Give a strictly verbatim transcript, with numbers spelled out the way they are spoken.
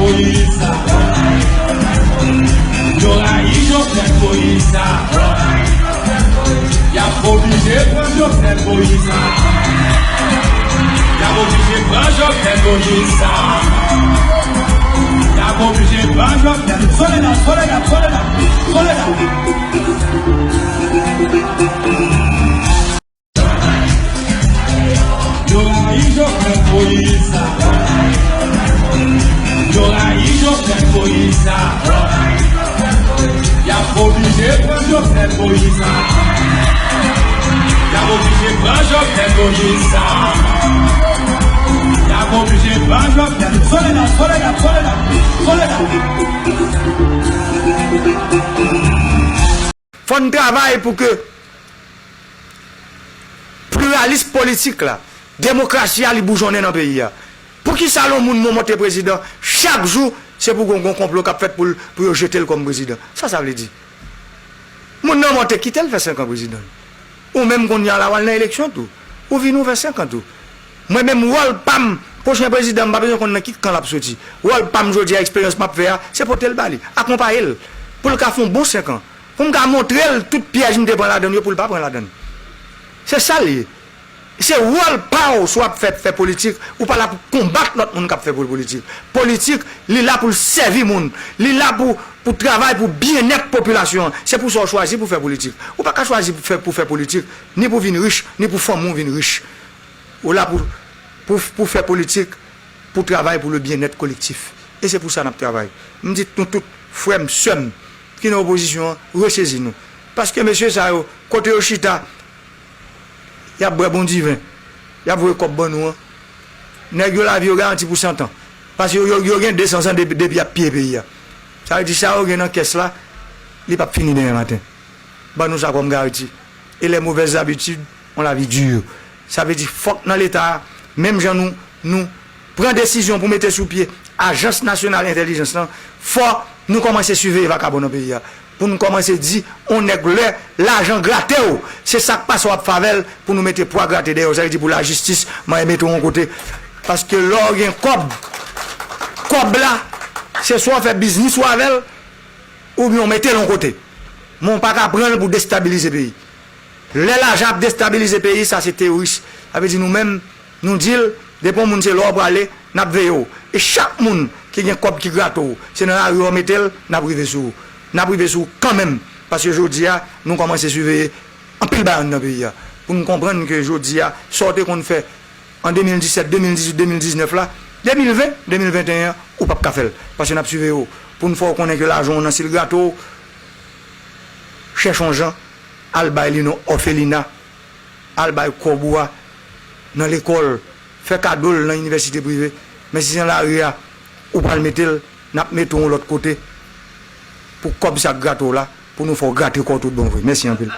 Moyiz sa. Yo rayi Jovenel Moyiz sa. Y ap oblije pran Jovenel Moyiz sa. Y ap oblije pran Jovenel Moyiz sa. Y ap oblije pran Jovenel. Soledad, Soledad, Soledad, Soledad. Yo rayi Jovenel Moïse. Yo rayi Jovenel Moïse. Y ap oblije pran Jovenel Moïse. Y ap oblije pran Jovenel Moïse. Y ap oblije pran Jovenel. Soledad, Soledad, Soledad, Soledad. Fò n travay pou ke pliralis politik la, demokrasi a, li boujonnen nan peyi a. Poukisa lè yon moun monte prezidan, chak jou, se pou gon, gon konplo k ap fèt pou l, pou yo jete l kòm prezidan? Sa sa vle di? Moun nan monte, kite l fè senk an prezidan. Ou menm kounye a la, w al nan eleksyon tou. Ou vini, ou fè senk an tou. Mwen menm, wòl pa m, pwochen prezidan, m pa bezwen konn nan ki kan l ap soti. Wòl pa m jodi a, eksperyans m ap fè a, se pote l ba li, akonpaye l, pou l ka fè yon bon senk an. Pou m ka montre l tout pyèj m te pran ladan l yo pou l pa pran ladan l. Se sa l ye. Se wòl pa w si w ap fè, fè politik, ou pa la pou konbat lòt moun k ap fè pol-, politik. Politik, li la pou l sèvi moun. Li la pou, pou travay pou byennèt popilasyon an. Se pou sa w chwazi pou fè politik. Ou pa ka chwazi pou fè, pou fè politik, ni pou vin rich, ni pou fanmi w vin rich. Ou la pou, pou, pou fè politik, pou travay pou le byennèt kolektif. E se pou sa n ap travay. M di nou tout, frè m, sè m, ki nan opozisyon an, resezi nou. Paske mesye sa yo, kote yo chita, y ap bwè bon diven, y ap voye kòb ban nou an. Nèg yo, lavi yo garanti pou san tan. Paske yo, yo, yo gen de san zan depi, depi y ap piye peyi a. Sa vle di sa yo gen nan kès la, li p ap fini demen maten. Ban nou sa kòm garanti. Et les mauvaises habitudes ont la vie dure. Sa vle di fòk nan Leta a, menm jan nou, nou pran desizyon pou mete sou pye Ajans Nasyonal Entèlijans lan, fò nou kòmanse siveye vakabon nan peyi a. Pou nou kòmanse di, on nèg lè lajan grate w, se sa k pase w ap fè avè l pou nou mete pwa grate dèyè w. Sa vle di pou lajistis, manyen mete w yon kote. Paske lè w gen kòb, kòb la, se swa w fè biznis ou avè l, oubyen w mete l yon kote. Men w pa ka pran l pou destabilize peyi. Lè lajan ap destabilize peyi, sa se teworis. Sa vle di nou menm, nou di l, depi yon moun se la w prale, n ap veye w. E chak moun ki gen kòb ki grate w, se nan lari w mete l, n ap rive sou ou. N ap rive sou ou kanmenm. Paske jodi a, nou kòmanse siveye anpil bagay anndan peyi a. Pou n konprann ke jodi a, sa w te konn fè an de mil disèt, de mil dizuit, de mil diznèf la, de mil ven, de mil venteyen an, ou p ap ka fè l. Paske n ap siveye w. Pou n fè w konnen ke lajan w nan, si l grate w, chèche yon jan, al bay li nan òfelina, al bay kòb ou a nan lekòl, fè kado l nan inivèsite prive. Men si se nan lari a, ou pral mete l, n ap mete w yon lòt kote pou kòb sa k grate w la, pou nou fè w grate kò w tout bon vre. Mèsi anpil.